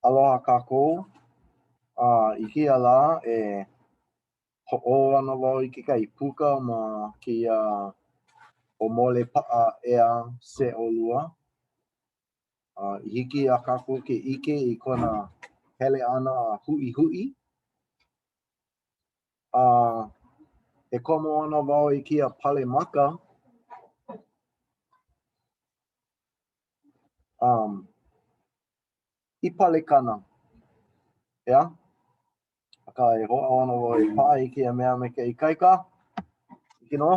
Aloha kākou. A i kēia lā e hoʻō ana wau i kekahi puka ma kēia ʻōmole paʻa ea CO2. A i hiki iā kākou ke ʻike i kona hele ʻana a huʻihuʻi. A e komo ana wau i kēia pale maka. Um, i palekana, ʻeā? Akā, e hoʻāʻo ana wau e paʻa i kēia mea me ka ikaika. Hiki nō.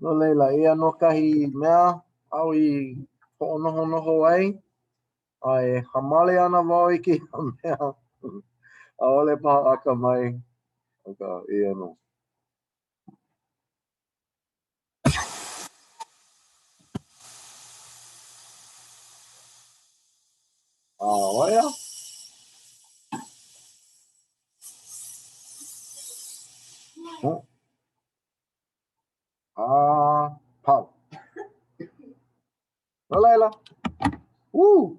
No laila, eia nō kahi mea aʻu i hoʻonohonoho ai, a e hāmale ana wau i kēia mea. ʻAʻole paha akamai, akā, eia nō. ʻO ia? Oh. A pau. No laila, woo!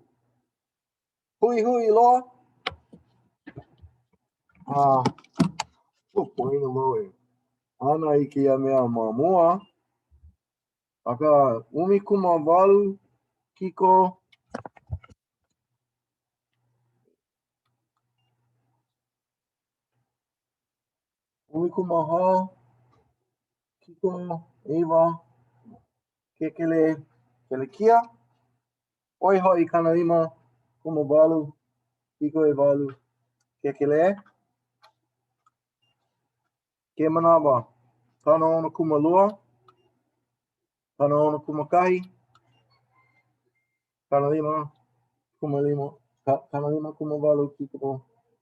Huʻihuʻi loa. A ua poina wau e hana i kēia mea ma mua. Akā, 18 kiko 14 kiko ʻeiwa kekele kelekia. ʻO ia hoʻi 58 kiko ʻewalu kekele. Kēia manawa, 62, 61, 55, 58 kiko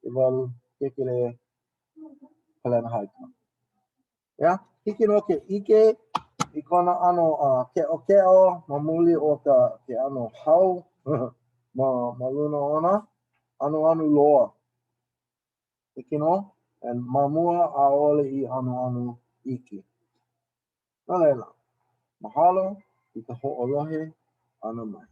ʻewalu kekele palenahaika. ʻEā, hiki nō ke ʻike i kona ʻano uh, keʻokeʻo ma muli o ka ke ʻano hau ma, ma luna ona, anuanu loa. Hiki nō, and ma mua ʻaʻole i anuanu iki. No laila, mahalo i ka hoʻolohe ʻana mai.